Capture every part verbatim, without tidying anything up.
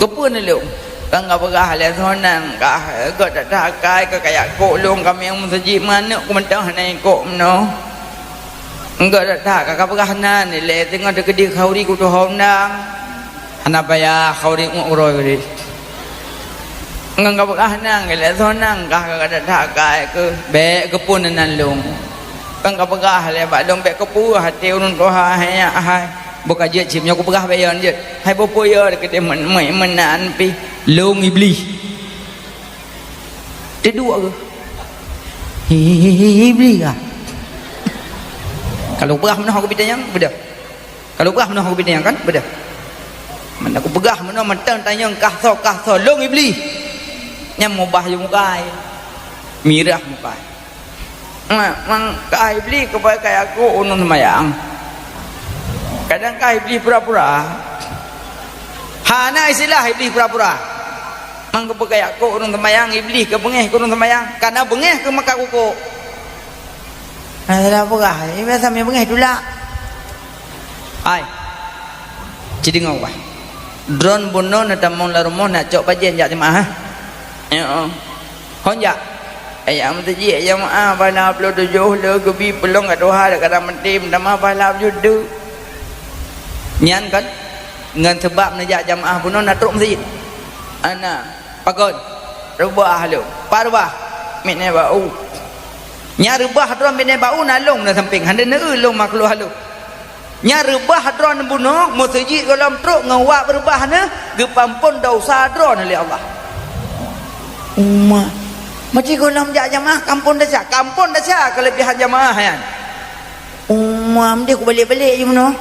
Keupeue neulông? Kan ka peugah lé soe nan kah, gét that-that akai keu kajak kok lông ka miyueb meuseujid, meuaneuk ku mantong hana ikok meunoe. Gét that-that ka, ka peugah nan ilée teungoh teukeudi khauri kutuho undang. Hana payah khauri ngon uroe geude. Ngon ka peugah nan ilée soe nan kah, gét that-that akai keu bék keupeue nan lông. Kan ka peugah lé bak lông bék keupeue até ureuëng tuha hai nyak hai. Boh ka jeuet cit, nyoe kupeugah bék yon jeuet. Hai boh peue yo keudeh men-, men-, meunan pih lông Iblih. Teuduek geuh. Hi, hi, hi, hi, Iblih kah? Kalau peugah meunoe aku pitanyong, beudôh. Kalau peugah meunoe aku pitanyong kan, beudôh. Mana kupeugah meunoe mantong tanyong kah soe, kah soe, lông Iblih. Nyan mubah yue mukai. Mirah mukai. Mak, mang kah Iblih keupeue kajak kok ureuëng seumayang. Kadang kah Iblih pura-pura. Hana istilah Iblih pura-pura. Mang keupeue kajak kok ureuëng seumayang, Iblih keu beungéh keu ureuëng seumayang. Kana beungéh keu maka kukok. Nah, salah peugah. Ini biasa mi beungéh tulak. Hai. Ci deungoe wah. Droeneuh bunoe neutamong lam rumoh nak cok pajen jak jeumaáh, eh? Ya. Hon jak. Ayah meuseujid jamaah bala ploh tujoh le geubi peulong ka tuha dak kadang meutim tamah bala judu. Nyan kan ngon seubab neujak jamaah bunoe na trok meuseujid. Ana, pakon? Reubah lom. Pa reubah? Miet nai bak u. Nya reubah droe miet nai bak u na lông na sampéng. Hana neu lông makhluk halôh. Nya reubah droeneuh bunoe, meuseujid gohlom trok ngon wak beureubah neuh, geupampon desya droeneuh lé Allah. Uma, meusti gohlom jak jamaah kampon desya, kampon desya keulebihan jamaah nyan. Uma, meusti kubalek-balek jih meunoe.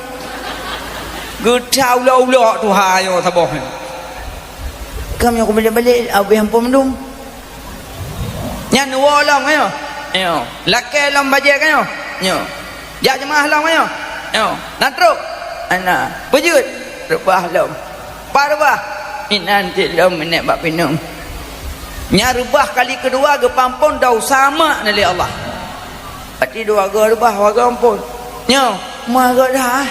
Geuta ulok-ulok tuha nyoe saboh nyoe. Kam nyoe kubalek-balek, abéh ampon mandum. Nyan woe lom, ayo. Ayo. Lakée lom bajée, ayo. Nyo. Jak jeumaáh lom, ayo. Nyo. Na trok. Ana. Peujeuet. Reubah lom. Pa reubah? Inan cit lom meuneuk bak pineung. Nya reubah kali keudua geupampon desya mak neuh lé Allah. Pati dua goe reubah, dua goe ampon. Nyo. Ma goe dah.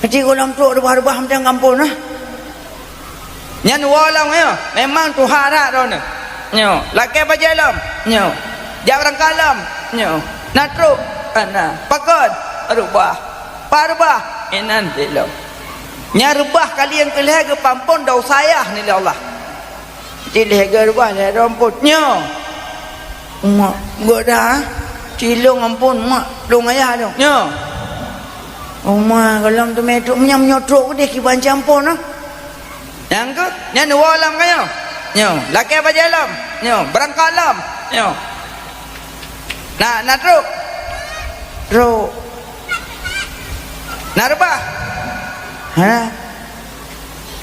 Pati gohlom trok reubah-reubah mantong ampon, ah. Nyan woe lom, nyo. Memang tuha that droeneuh. Nyo. Lakée bajée lom. Nyo. Jak beurangkat lom. Nyo. Na trok. Ana. Pakon? Reubah. Pa reubah? Inan cit lom. Nya reubah kali nyang keulhée geupampon desya ayah neuh lé Allah. Cit lhée geureubah lhée droe ampon. Nyo. Mak, gok dah. Cilong ampon, mak. Lông ayah lông. Nyo. Uma, gohlom teumé trok. Meunyoe, meunyoe trok keudeh kiban campon, ah. Nyang keuh, nyan woe lom ka nyoe. Nyoe, lakée bajée lom. Nyoe, beurangkat lom. Nyoe. Na, na trok. Trok. Na reubah? Ha?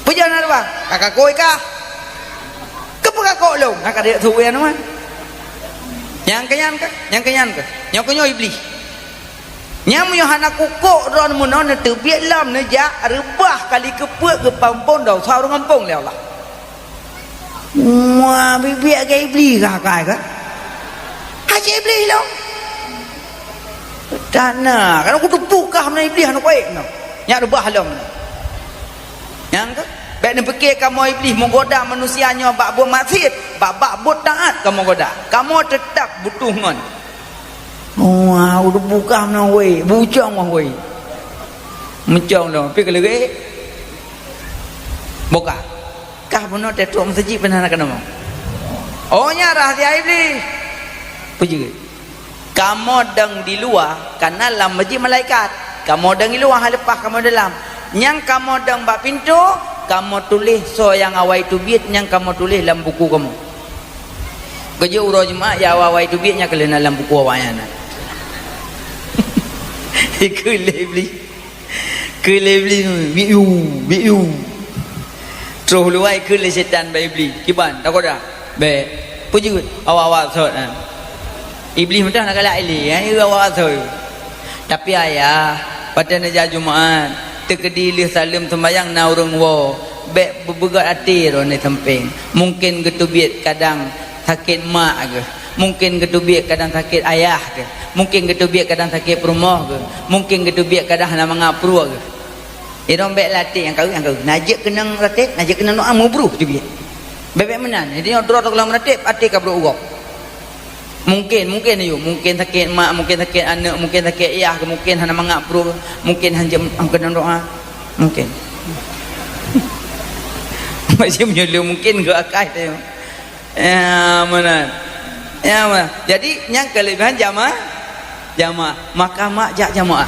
Peue jeuet na reubah? Ka kakôi kah? Keupeue kakok lôn? Ka deuek su nyan, man. Nyang keu nyan keuh, nyang keu nyan keuh. Nyoe keuh nyoe Iblih. Nyang meunyoe hana kukok droeneuh meunoe neuteubiet lom neujak reubah kali keupeuet geupampon desya ureuëng gampông lé Allah. Mua biet-biet keu Iblih kah kai kah? Hase Iblih lom. Tana, kan kuteupue kah meunan Iblih hana kuék meunan. Nyak reubah lom. Nyang keuh, bék neupike kamoe Iblih meugoda manusia nyoe bak buet maksiet, bak, bak buet taat kamoe goda. Kamoe teutab butuh ngon. Oh, udah buka meunan weh, bucong wah weh. Meucong lom, pi keuleurek. Buka. Kah bunoe teutrok meuseujid pih hana keunong. Oh, nyan rahsia Iblih. Peue jeuet? Kamoe dong di luwa, kana lam meuseujid malaikat. Kamoe dong di luwa, hana leupah kamoe dalam. Nyang kamoe dong bak pintoe, kamoe tuléh soe nyang awai teubiet nyang kamoe tuléh lam buku kamoe. Geujok uroe Jumat, nyang awai-awai teubiet nyan keuh lheueh na lam buku awaknyan na. Ikheun lé Iblih. Kheun lé Iblih, "Biu, biu." Troh luwai kheun lé setan bak Iblih, "Kiban, tagoda?" "Bék." "Peue jeuet?" "Awak-awak sot nyan." Iblih meudah na galak ilée, "Hai awak sot." "Tapi ayah, watée neujak Jumat, teukeudi lheueh saleuem seumayang na ureuëng woe, bék beubeugét até droeneuh sampéng. Mungken geuteubiet kadang sakét mak geuh, mungken geuteubiet kadang sakét ayah geuh, mungken geuteubiet kadang sakét peurumoh geuh, mungken geuteubiet kadang hana mangat pruet geuh." Irong bèk latih nyang kawin, nyang kawin. Na jeuet keunong latih, na jeuet keunong doa, mubruh teubiet. Bèk-bèk meunan. Jadi nyoe droe teuh gohlom latih, até ka brok uroe. Mungkin, mungkin yue, mungkin sakét mak, mungkin sakét aneuk, mungkin sakét yah, mungkin hana mangat pruet, mungkin hanjeuet keunong doa. Mungkin. Macam nyoe mungkin geuh akai teuh. Ya, meunan. Ya, meunan. Jadi, nyang keuleubèhan jamaah, jamaah. Maka mak jak jamaah.